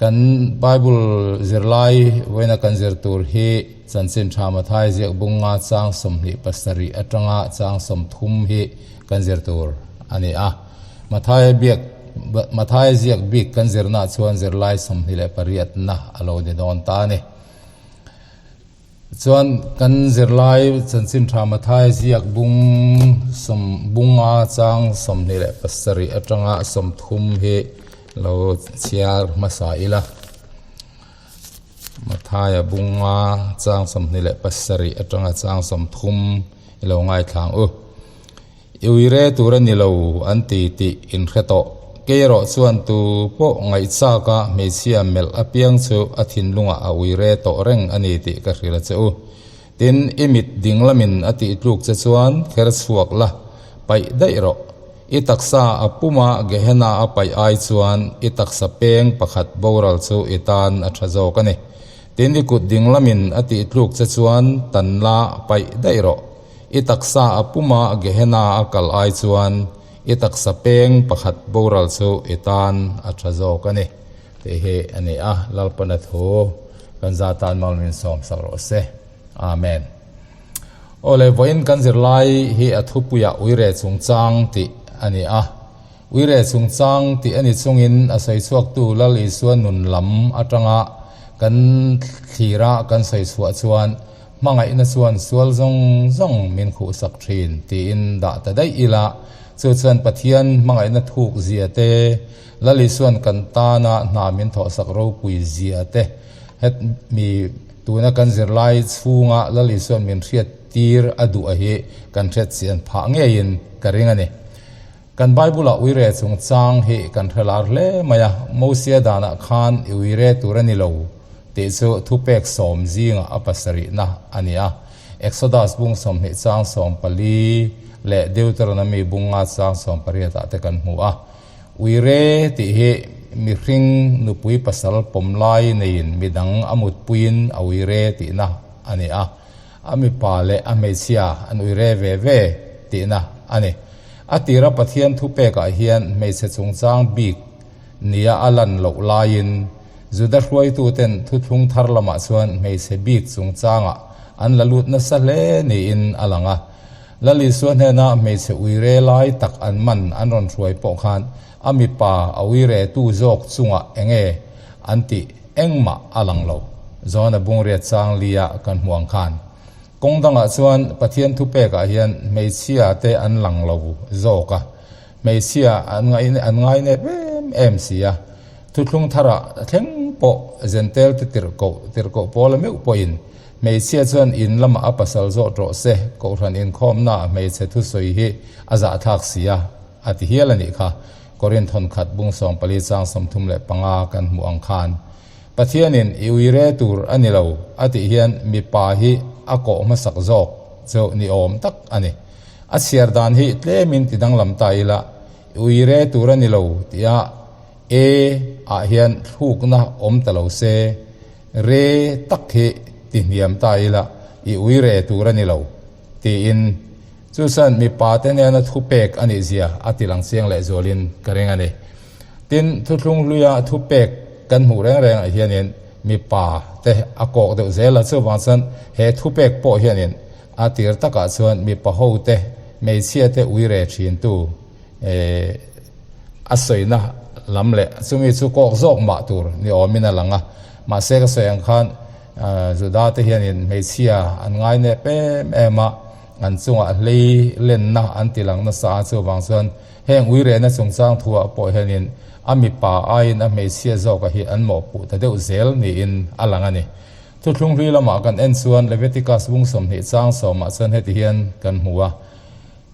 Kan Bible zirlai vawiina kan zir tur hi Chanchin Tha Mathai ziak bunga chang 27 atanga chang 30 hi kan zir tur a ni a. Mathai biak Mathai ziak bik kan zirnaah chuan zirlai 28 na a lo ni dawn ta a ni. Chuan kan zirlai Chanchin Tha Mathai ziak bung sawm bunga chang 27 atanga 30 hi lo chhiar hmasa ila. Mathaia bunga chang 27 atanga chang 30 i lo ngaithlang u. I uire tur a ni lo an ti tih in hre tawh. Kei erawh chuan tu pawh ngaihchaka hmeichhia melh apiang chu a thinlungah a uire tawh reng a ni tih ka hrilh a che u. Tin, i mit ding lamin a tih tluk che chuan kher chhuak la, paih daih rawh. I taksa a puma Gehenna a paih ai chuan i taksa peng pakhat boral chu i tan a tha zawk a ni. Tin, i kut ding lamin a tih tluk che chuan tan la, paih daih rawh. I taksa a puma Gehenna a kal ai chuan i taksa peng pakhat boral chu i tan a tha zawk a ni tih hi a ni a, Lalpana thu kan za tan mal min sawm sak rawh se. Amen. Aw le, vawiin kan zirlai hi a thupuiah uire chungchang tih a ni a. Uire chungchang tih a ni chungin a sawi chhuaktu Lal Isua nun lam atanga kan thlira kan sawi chhuah chuan Hmangaihna chuan sual zawng zawng min khuhsak thin tiin dah ta daih ila, chu chuan Pathian hmangaihna thuk zia te, Lal Isuan kan tana hna min thawhsak ropui zia te, het mi tuna kan zirlai chhunga Lal Isuan min hriat tir a duh a hi kan hriat chian phah ngeiin ka ring a ni. Kan Bible-ah uire chungchang hi kan hre lar hle mai a, Mosia danah khan i uire tur a ni lo tih chu thupek sawm zingah a pasarihna a ni a. Exodus bung 20 chang 14 leh Deuteronomy bung nga chang 18 ah te kan hmu a. Uire tih hi mihring nupui pasal pawm lai neiin midang a mutpuiin a uire tihna a ni a. A mipa leh a hmeichhia an uire ve ve tihna a ni. A tira Pathian thupekah hian hmeichhe chungchang bik nia a lan loh laiin Juda hruaituten thuthlung thar lamah chuan hmeichhe bik chungchangah an la lut nasa hle niin a lang a. Lal Isua hnena hmeichhe uire lai tak an man an rawn hruai pawh khan a mipa a uiretu zawk chungah enge an tih engmah a lang lo. Johana bungriat chang lia kan hmu ang khan. Kawng dangah chuan Pathian thupekah hian hmeichhia te an lang lo zawk a, hmeichhia an ngaih an ngai nep em em si a. Thuthlung tharah thleng pawh Zentel te tirhkoh tirhkoh pawl a meuh pawhin hmeichhia chuan in lamah a pasal zawt rawh se, Kohhran inkhawmnaah hmeichhe thusawi hi a zahthlak si a, a ti hial a nih kha. Korinth hawn khat bung 14 chang 35 kan hmuh ang khan. Pathianin i uire tur a ni lo a tih hian mipa hi a kawh hmasak zawk chu ni awm tak a ni. A chhiar dan hi tlemin ti danglam ta ila, i uire tur a ni lo tia e ah hian thlukna awm ta lo se, re tak hi ti hniam ta ila, i uire tur a ni lo tiin chu chuan mipa te nena thupek a nih zia a ti lang chiang leh zualin ka ring a ni. Tin, thuthlung hluia thupek kan hmuh reng rengah hianin mipa te a kawk deuh zel a, chuvang chuan he thupek pawh hianin a tir takah chuan mipa ho te, hmeichhia te uire thintu a sawina lam leh chumi chu kawk zawk mah tur ni awmin a lang a. Mahse ka sawi ang khan Juda te hianin hmeichhia an ngai nep em em a, an chungah hlei lenna an ti lang nasa a, chuvang chuan Heng uirehna chungchang thuah pawh hianin a mipa aiin a hmeichhia zawka hi an mawhpuh ta deuh zel niin a lang a ni. Thuthlung hlui lamah kan en chuan Leviticus bung 20 chang sawmah chuan heti hian kan hmu a,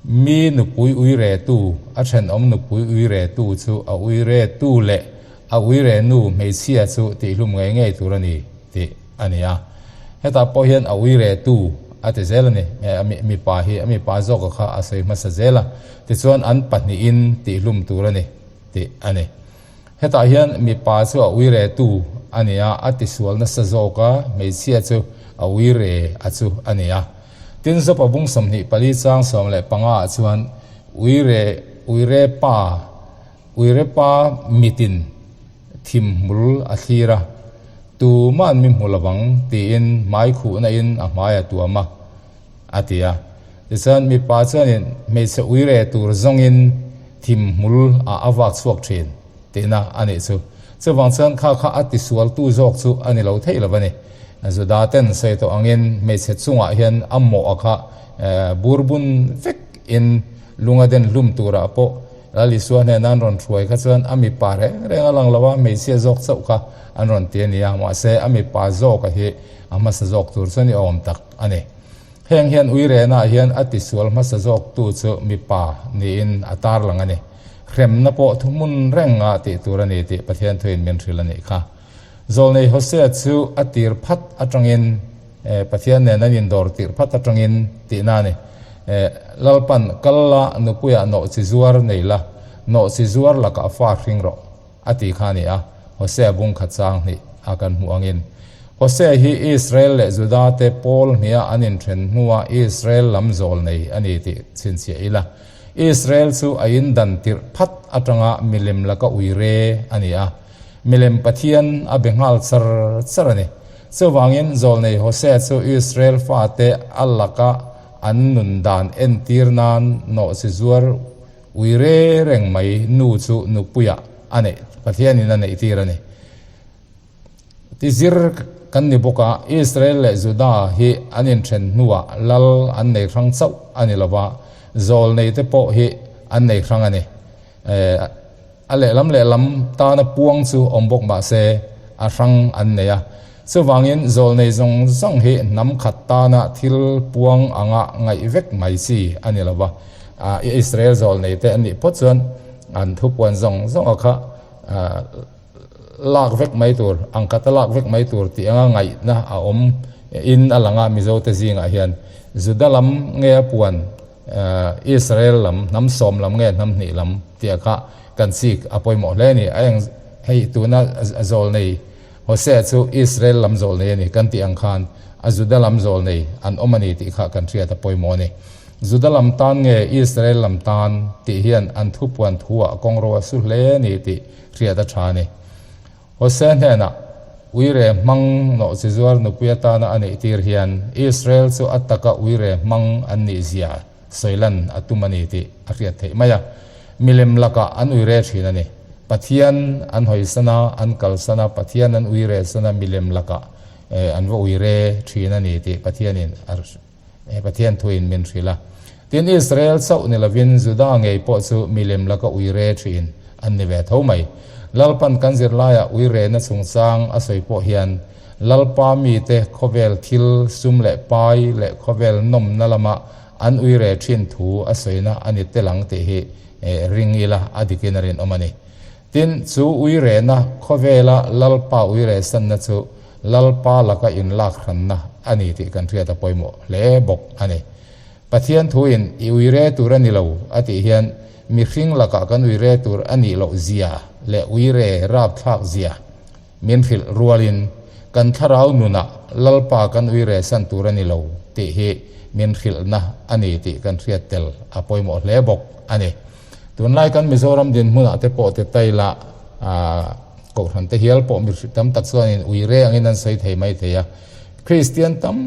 Mi nupui uiretu, a thenawm nupui uiretu chu a uiretu leh a uirenu hmeichhia chu tihhlum ngei ngei tur a ni tih a ni a. Hetah pawh hian a uiretu a ti zel a ni. Mipa hi a mipa zawka kha a sawi hmasa zel a, tichuan an pahnihin tihhlum tur a ni tih a ni. Hetah hian mipa chu a uiretu a ni a, a tisual nasa zawk a, hmeichhia chu a uire a chu a ni a. Tin Zopa bung 24 chang 15 ah chuan uire uire pa uire pa mitin. Thim hmul a thlir a, Tuma'n mi hmu lovang tiin hmai khuhna in a hmai a tuam a, a ti a. Tichuan mipa chuanin hmeichhe uire tur zawngin thim hmul ah a vak chhuak thin tihna a nih chu. Chuvang chuan kha kha a tisualtu zawk chu a ni lo theih lo a ni. Juda ten sawi tawh angin hmeichhe chungah hian a mawh a kha burbun vek in lunga den hlum turah pawh Lal Isua hnena an rawn hruai kha chuan a mipa reng reng a lang lo a, hmeichhia zawk chauh kha an rawn ti a ni a, mahse a mipa zawka hi a hmasa zawk tur chu ni awm tak a ni. Heng hian uirenah hian a tisual hmasa zawktu chu mipa niin a tarlang a ni. Hremna pawh thuhmun renga tih tur a ni tih Pathian thuin min hrilh a nih kha. Zawlnei Hosea chu a tir phat atangin Pathian nen an indawr tirh phat atangin tihna a ni. Lalpan, Kal la, nupuiah nawhchi zuar nei la, nawhchi zuar lakah fa hring rawh, a ti kha a ni a, Hosea bung khat chang hnih a kan hmuh angin. Hosea hi Israel leh Juda te pawl hniha an inthen hnua Israel lam zawl nei a ni tih chhinchhiah ila. Israel chu a indan tirh phat atanga milem laka uire a ni a. Milem Pathian a be nghal char char a ni. Chuvangin Zawlnei Hosea chu Israel fate a laka an nun dan entir nan nawhchi zuar ui re reng mai nu chu nupuiah a neih Pathianin a neihtir a ni. Ti zir kan ni bawk a, Israel leh Juda hi an inthen hnuah lal an nei hrang chauh a ni lova, Zawlneite pawh hi an nei hrang a ni. A lehlam lehlam tana puang chu awm bawk mah se, a hrang an nei a. Chuvangin zawlnei zawng zawng hi hnam khat tana thil puang anga ngaih vek mai chi a ni lo va. Israel zawlnei te an nih phawt chuan an thupuan zawng zawnga kha lak vek mai tur, ang khata lak vek mai tur tih anga ngaihna a awm in a lang a Mizote zingah hian. Juda lam nge a puan Israel lam, hnam sawm lam nge hnam hnih lam tih kha kan chik a pawimawh hle a ni. A eng hei tuna zawl nei Hosea chu Israel lam zawl nei a ni kan tih ang khan a Juda lam zawl nei an awm a ni tih kha kan hriat a pawimawh a ni. Juda lam tan nge Israel lam tan tih hian an thupuan thuah kawngro a su hle a ni tih hriat a tha a ni. Hosea hnenah, Uire hmang nawhchi zuar nupui atana a neih tir hian Israel chu a taka uire hmang an nih zia sawilan a tum a ni tih a hriat theih mai a. Milem lakah an uire thin a ni. Pathian an hawisan a, an kalsan a, Pathian an uire san a, milem lakah an va uire thin a ni tih Pathianin a Pathian thuin min hrilh a. Tin, Israel chauh ni lovin Juda ngei pawh chu milem laka uire thin an ni ve tho mai. Lalpan kan zirlaiah uirena chungchang a sawi pawh hian Lalpa mite khawvel thil sum leh pai leh khawvel nawmna lama an uire thin thu a sawina a ni tel ang tih hi ring ila a dikin a rinawm a ni. Tin, chu uirena khawvela Lalpa uire sanna chu Lalpa laka inlak hranna a ni tih kan hriat a pawimawh hle bawk a ni. Pathian thuin i uire tur a ni lo a tih hian mihring lakah kan uire tur a nih loh zia leh uire rapthlak zia min hrilh rualin kan thlarau nunah Lalpa kan uire san tur a ni lo tih hi min hrilhna a ni tih kan hriat tel a pawimawh hle bawk a ni. Tunlai kan Mizoram dinhmunah te pawh te taila Kohhran te hial pawh mi tam tak chuanin ui rengin an sawi thei mai thei a. Kristian tam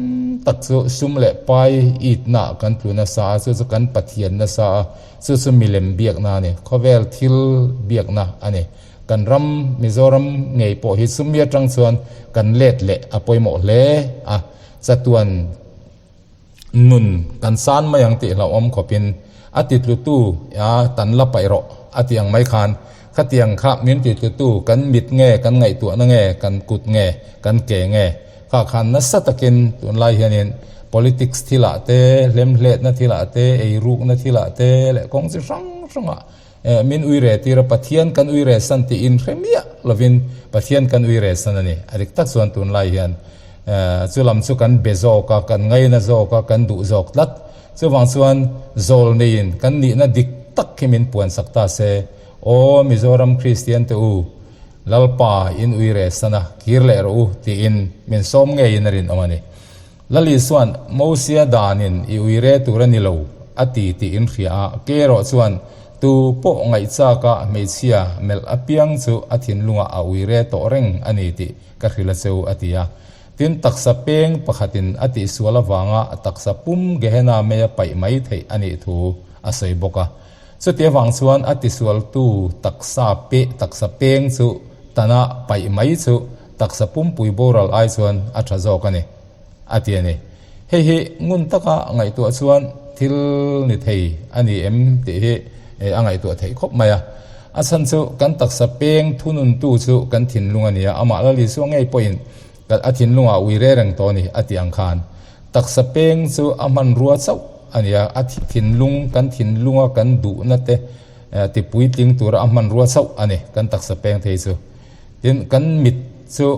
tak chu sum leh pai itna kan tlu nasa a, chu chu kan Pathian nasa a, chu chu milem biakna a ni, khawvel thil biakna a ni. Kan ram Mizoram ngei pawh hi sumi atang chuan kan let leh a pawimawh hle a, chatuan Nun kan san mai ang tih hlauhawm khawpin a titlutu a tan la paih rawh a ti ang mai khan khatiang kha min titlutu kan mit nge kan ngaihtuahna nge kan kut nge kan ke nge kha khan nasa takin tunlai hianin politics thilah te hlemhletna thilah te eirukna thilah te leh kawng chi hrang hrangah min uire tir a Pathian kan uire san tiin hre miah lovin Pathian kan uire san a ni. A dik tak chuan tunlai hian chu lam chu kan be zawk a, kan ngaina zawk a, kan duh zawk tlat. Chuvang chuan zawl neiin kan nihna dik tak hi min puan sak ta se, Aw Mizoram Kristian te u, Lalpa in uire san a, kir leh rawh u tiin min sawm ngeiin a rinawm a ni. Lali chuan, Mosia danin i uire tur a ni lo, a ti tih in hria a, kei erawh chuan Tu pawh ngaihchaka hmeichhia melh apiang chu a thinlungah a uire tawh reng a ni tih ka hrilh a cheu, a ti a. Tin, taksa peng pakhatin a tihsual avanga taksa pum Gehenna meia paih mai theih a nih thu a sawi bawk a. Chuti avang chuan a tisualtu taksa pe taksa peng chu tana paih mai chu taksa pumpui boral ai chuan a tha zawk a ni, a ti a ni. Hei hi ngun taka ngaihtuah chuan thil ni thei a ni em tih hi a ngaihtuah theih khawp mai a. A chhan chu kan taksa peng thununtu chu kan thinlung a ni a, amah Lal Isua ngei pawhin a thinlungah ui re reng tawh a ni a tih ang khan. Taksa peng chu a hmanrua chauh a ni a, a thinlung, kan thinlunga kan duhna te tipuitling tura a hmanrua chauh a ni kan taksa peng thei chu. Tin, kan mit chu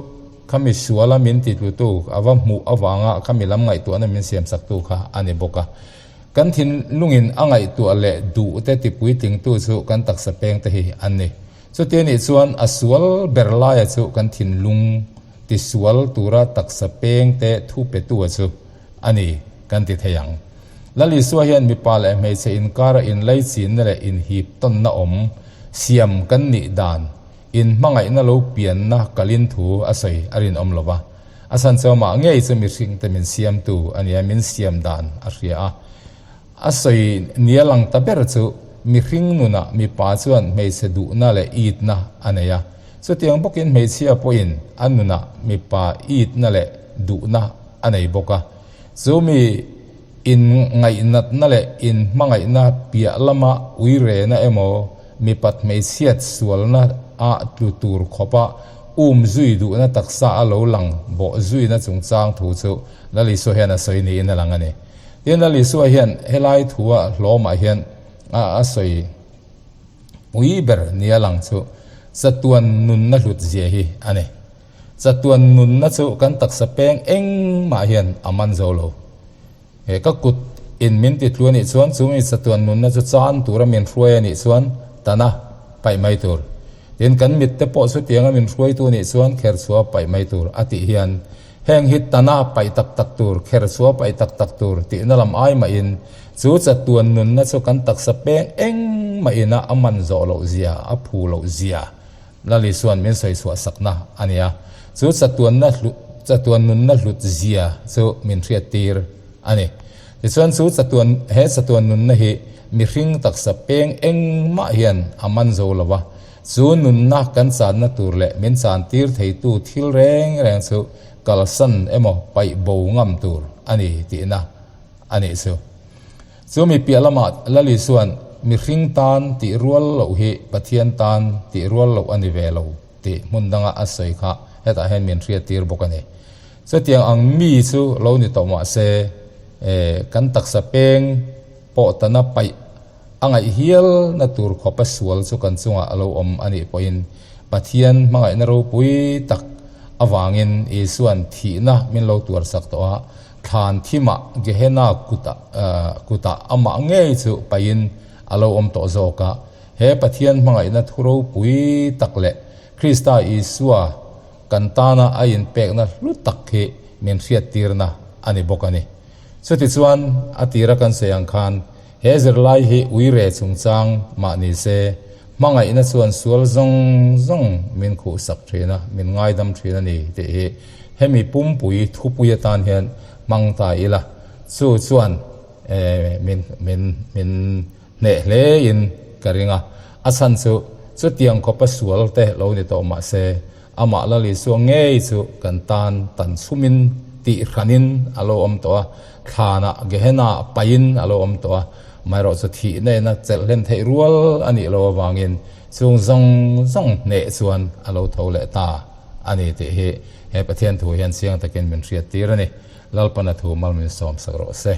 khami suala min titlutu a va hmuh avanga khami lam ngaihtuahna min siamsaktu kha a ni bawk a. Kan thinlungin a ngaihtuah leh duh te tipuitlingtu chu kan taksa peng te hi an ni. Chuti anih chuan a sual ber laia chu kan thinlung tisual tura taksa peng te thu petua chu a ni kan ti thei ang. Lal Isua hian mipa leh hmeichhe inkara inlaichinna leh inhip tawnna awm siam kan nih dan inhmangaihna lo pianna kalin thu a sawi a rinawm lo va. A chhan chu amah ngei chu mihringte min siamtu a nia, min siam dan a hria a. A sawi nia lang ta ber chu mihring nunah mipa chuan hmeichhe duhna leh itna a nei a. Chutiang bawkin hmeichhia pawhin a nunah mipa itna leh duhna a nei bawk a. Chu mi inngaih-natna leh inhmangaihna piah lama uirena emaw mipat hmeichhiat sualna ah tlu tur khawpa um zui duhna taksa a lo lang bawh zuina chungchang thu chu Lal Isua hian a sawi niin a lang a ni. Tin, Lal Isua hian helai thua hlawmah hian a sawi pui ber nia lang chu chatuan nunna hlut zia hi a ni. Chatuan nunna chu kan taksa peng engmah hian a man zo lo. He ka kut in min ti tlu a nih chuan chu mi chatuan nunna chu chan tura min hruai a nih chuan tana paih mai tur. Tin, kan mit te pawh chutianga min hruaitu nih chuan kher chhuah paih mai tur a tih hian Heng hi tana paih tak tak tur, kher chhuah paih tak tak tur tihna lam ai mahin chu chatuan nunna chu kan taksa peng engmah ina a man zawh loh zia, a phu loh zia Lal Isua'n min sawi chhuah sakna a ni a. Chu chatuanna hlut, chatuan nunna hlut zia chu min hriat tir a ni. Tichuan chu chatuan, he chatuan nunna hi mihring taksa peng engmah hian a man zo lo va, Chu nunna kan channa tur leh min chantir theitu thil reng reng chu kalsan emaw paih bo ngam tur a ni tihna a nih chu. Chu mi piah lamah Lal Isua'n mihring tan tih rual loh hi Pathian tan tih rual loh a ni ve lo tih hmun danga a sawi kha hetah hian min hriattir bawk a ni. Chutiang ang mi chu lo ni tawh mah se kan taksa peng pawh tana paih A ngaih hial na tur khawpa sual chu kan chungah a lo awm a nih pawhin Pathian hmangaihna ropui tak avangin Isua'n thihna min lo tuarsak tawh a, thlan thimah Gehenna kutah kutah amah ngei chu paihin a lo awm tawh zawk a. He Pathian hmangaihna thu ropui tak leh Krista Isua kan tana a inpekna hlu tak hi min hriattirna a ni bawk a ni. Chutichuan a tira kan sawi ang khan He zirlai hi uire chungchang mah ni se, hmangaihna chuan sual zawng zawng min khuhsak thin a, min ngaidam thin a ni tih hi hemi pumpui thupui atan hian hmang ta ila, chu chuan min min min hneh hlein ka ring a. A chhan chu chutiang khawpa sual te lo ni tawh mah se, Amah Lal Isua ngei chu kan tan tan chhumin tih hranin a lo awm tawh a, thlanah Gehenna paihin a lo awm tawh a, amaherawh chu thihna ina chelh hlen theih rual a nih loh avangin chung zawng zawng hneh chuan a lo tho leh ta a ni tih hi he Pathian thu hian chiang takin min hriattir a ni. Lalpana thu mal min sawmsak rawh se.